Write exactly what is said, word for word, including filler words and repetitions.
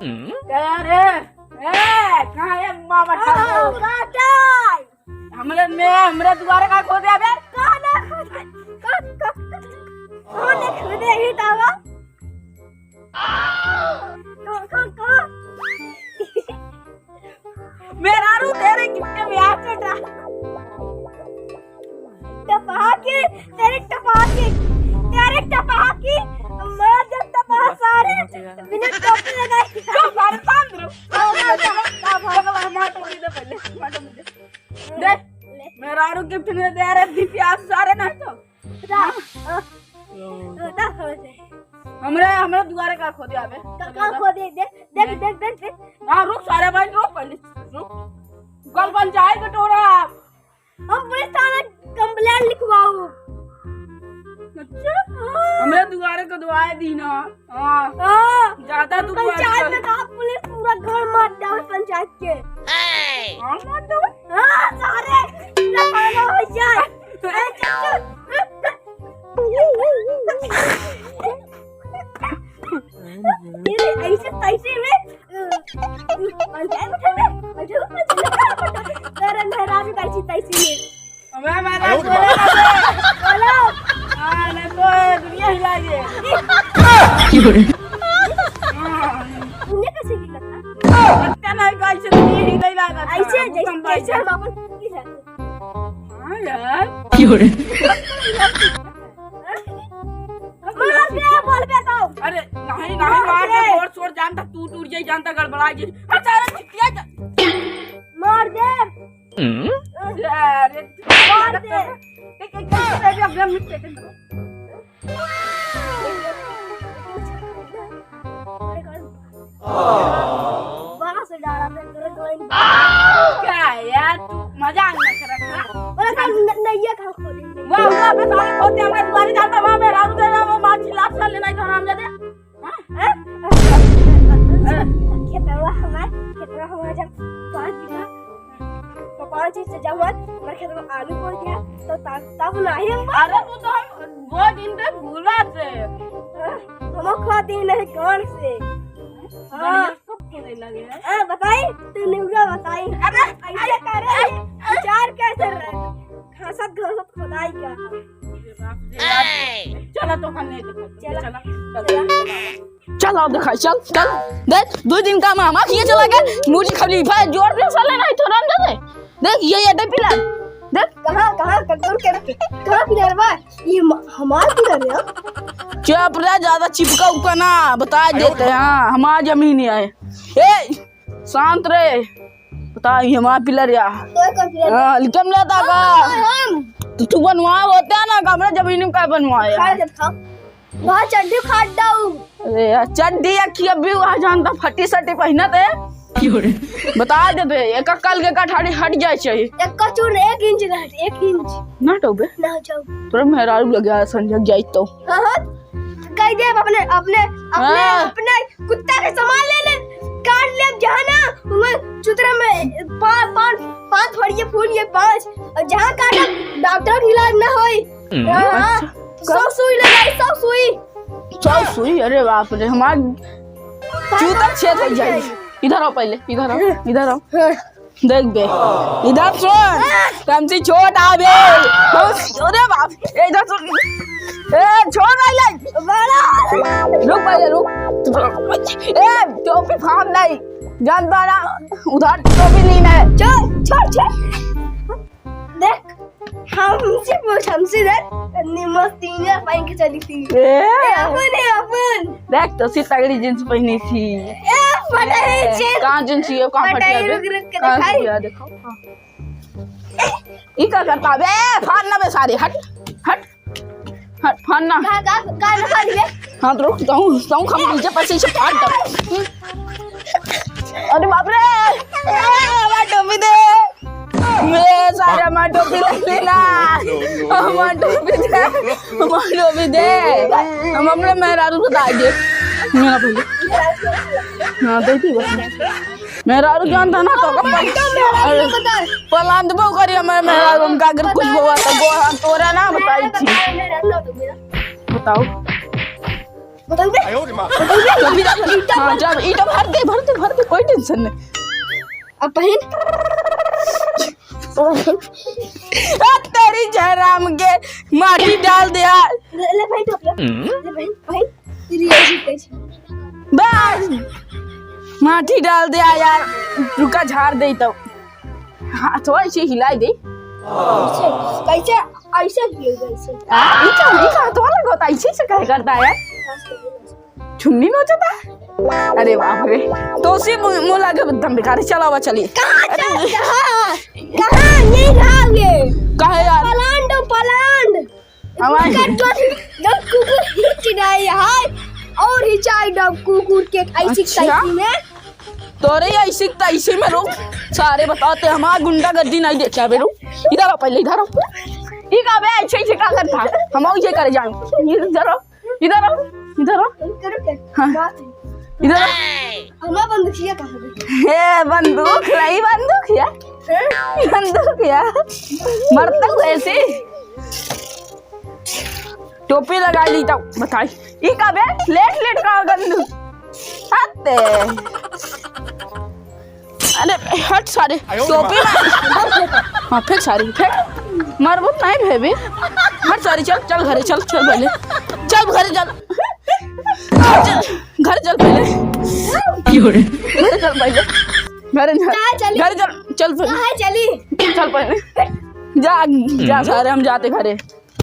क्या रे? ए, कहाँ है मामा ठाकुर? काटे। हमरे में, हमरे दुआरे का खोदे अबे? कहाँ ना खोदे? का, का, का, कहाँ ना खोदे ही तावा? का, का, का? मेहरारू तेरे कितने ब्याह के डा-, टपहा के, तेरे टपहा के, तेरे टपहा के, मार जब टपहा सारे, बिना टोपी लगाए। चुप, सारे शांत रहो। भगवान, मार टोपी दे पहले, मार टोपी दे। दे, मेहरारू गिफ्ट में दे रहे, दी प्याज सारे नहीं तो। हमरे, हमरे दुआरे का खोदे आवे। का, का खोदे? देख, देख, देख, देख, देख। ना, रुक, सारे भाई, रुक, पहले रुक। कल पंचायत बटोरा। हम पुलिस थाना complaint लिखवाऊ। अच्छा? हाँ। हमरे दुआरे को दुआए दी ना। हाँ। हाँ। ज्यादा तू पंचायत में कहा पुलिस पूरा घर मार डाल पंचायत के। घर मार दो? हाँ, सारे। पूरा खाना हो जाए। अरे, चल, चल। तेरे ऐसे तैसे में, अ, अ, पंचायत में, पंचायत में, तेरे मेहरारू का ऐसे तैसे में। अबे, मैं ना बोले ना बे। बोलो। हाँ, नहीं तो दुनिया हिला दे। हाँ। दुनिया कैसे हिला था? पता नहीं, कैसे दुनिया हिला लगा था। ऐसे, जैसे, जैसे हम अपन की है। हाँ यार। मार दे, बोल बे तो। अरे, नहीं, नहीं, मार दे, जोर शोर जानता, टूट उड़ जाई, जानता, गड़बड़ा जाई। अच्छा, अरे, चिटिया जा-, मार दे। अरे, मार दे। एक, एक, एक, एक, एक, एक, एक, एक, बांस डाला था, तोरे दो इन- क्या यार, तू मजाक ना कर रहा। बोला था, न-, नैया खा खोले। वाह, वाह, बस आगे खोते, हमारे दुआरे जाता, वहाँ पे राम दे रहा, वो मार चिल्ला, चिल्ला लेना है, हराम जादे। हाँ? हाँ? खेतवा हमार, खेतवा हमार जब पाँच बीघा तो पाँच चीज से जब हमार, हमारे खेत में आलू बोल गया, तो तब, तब नहीं हम अरे तू तो हम वो दिन पे भूला से। हाँ, हम खा दिन नहीं कौन से। हाँ। बढ़िया कब खोदे लगे हैं? हाँ, बताई, तू निउरा बताई। अरे, ऐसे करे, विचार कैसे रहे? घासत, घासत खोदाई क्या? चला तो हम नहीं देखा। चला। चला, चला, चला। चल, आओ दिखाई, चल, चल। देख, दो दिन का मामा किए चला गया, मुझे खलीफा जोर दे, साले नहीं तो रन दे दे। देख, ये, ये दे पिलर। देख। कहाँ, कहाँ, कहाँ, कहाँ, कहाँ पिलर बा? ये म-, हमार पिलर है। चुप रह, ज्यादा चिपका उपका ना, बता देते हैं, हाँ, हमार जमीन है। ए, शांत रे, बता, ये हमार पिलर या। तो कौन पिलर? हाँ, लिखम लेता का? हम, हम। तो तू बनवा होता ना, हमरा जमीन में का बनवाया? खा के दिखाओ। वहाँ चड्ढी फाड़ दऊ। अरे यार, चड्ढी या कि अभी वहाँ जानता फटी सटी पहिनत है। क्यों रे? बता दे बे, एक कल के कठारी हट जाए चाहिए। एक कचूर एक इंच ना हटे, एक इंच। ना हटाऊ बे? ना हटाऊ। तोरा मेहरारू लगे आ संजग जाई तो। हाँ, हाँ। कह दे अपने, अपने, अपने, हाँ। अपने कुत्ता के सामान ले ले, काट ले जहाँ ना, वहाँ चुतरा में पा-, पान, पान थोड़िए फूल ये पाँच, और जहाँ काटा डॉक्टर के इलाज ना होई। हाँ, हाँ। अच्छा। सौ सुई लगाई, सौ सुई। सौ सुई? अरे बाप रे, हमार जूता छेद हो जाए। इधर आओ पहले, इधर आओ, इधर आओ। देख बे, इधर सुन, तुमसे छोट आ बे। अरे बाप, ए, इधर सुन। ए, छोड़ पहले। बड़ा। रुक पहले, रुक। ए, टोपी फाड़ नहीं। जानता ना, उधर टोपी नहीं है। छोड़, छोड़, छोड़। देख, हमसे पूछ, हमसे देख, निमस तीन हजार पहन के चली थी। ए। ए, अपन है, अपन। देख, तो सी तगड़ी जींस पहनी थी। ए, फटा है, ए, छेद। कहाँ जींस ये, कहाँ फटा फटी है, है बे? रुक, रुक के कहाँ दिखाई। फटी है, देखो। हाँ। ई का करता बे? फाड़ ना बे सारे, हट, हट। हट, फाड़ ना। का, का, का ना फाड़ ले? हाँ, तो रुक, तो हूँ, तो हूँ, हम नीचे पैसे से फाड़ दो। अरे बाप रे! ए, हमार टोपी दे। बे, सारे हमार टोपी ले लेना। हमार टोपी दे। हमार टोपी दे। हम अपने मेहरारू को दाई दे। मेरा भाई। हाँ, दे दी बस। मेहरारू जानता ना तो का पल-, अरे, पलांद बो करी हमारे मेहरारू, हम का अगर कुछ बोआ तो गो हम तोरा ना बताई थी। बताओ। टोपी डाल, टोपी डाल। हाँ, जा, ईटा भर दे, भर दे, भर दे, कोई tension नहीं। अब पहन। आ, तेरी जयराम के माटी डाल दे यार। ले, ले भाई, टोपी। हम्म? ले भाई, भाई, तेरी ऐसी कैसी? बस, माटी डाल दे यार। रुका, झाड़ दे तो। हाँ, तो ऐसे हिला दे। कैसे? कैसे? ऐसे हिलेगा, ऐसे। आ, ई का, ई का हाथवा लगोता, ऐसे से काहे करता है? चुन्नी नोचता? अरे बाप रे, तो उसी मुँह, मुँह लागे एकदम बेकार। चलावा, चलिए। कहाँ चल, कहाँ? कहाँ? नहीं रहा ये। काहे यार? पलांड, पलांड। हमारे इनका तो डब कुकुर ही चिढ़ाई है और ही चाय डब कुकुर के ऐसी अच्छा? तैसी में। तोरे ऐसी तैसी में लोग सारे बताते, हमारा गुंडागर्दी नहीं देखा बे लोग। इधर आओ पहले, इधर आओ। ई का बे, ऐसे, ऐसे का करता? हम और ये करे जाएं। इधर आओ, इधर आओ, इधर आओ। करो क्या? हाँ। बात है। इधर आओ। हमारा बंदूकिया कहाँ गई? हे, बंदूक नहीं, बंदूक है। हैं? बंदूक है। मरता हूँ ऐसे। टोपी लगा ली तो बताई। ई का बे? लेट लेट का गंदू। हत्ते। अरे हट सारे। टोपी में। हाँ, फेंक सारे, फेंक। मार बहुत नहीं भेबे। हट सारे, चल, चल घरे, चल, चल पहले। चल घरे, चल। चल, घर चल पहले। घरे चल पहले। घरे चल। कहाँ चली? घरे चल, चल पहले। कहाँ चली? चल पहले। जा, जा सारे, हम जाते घरे।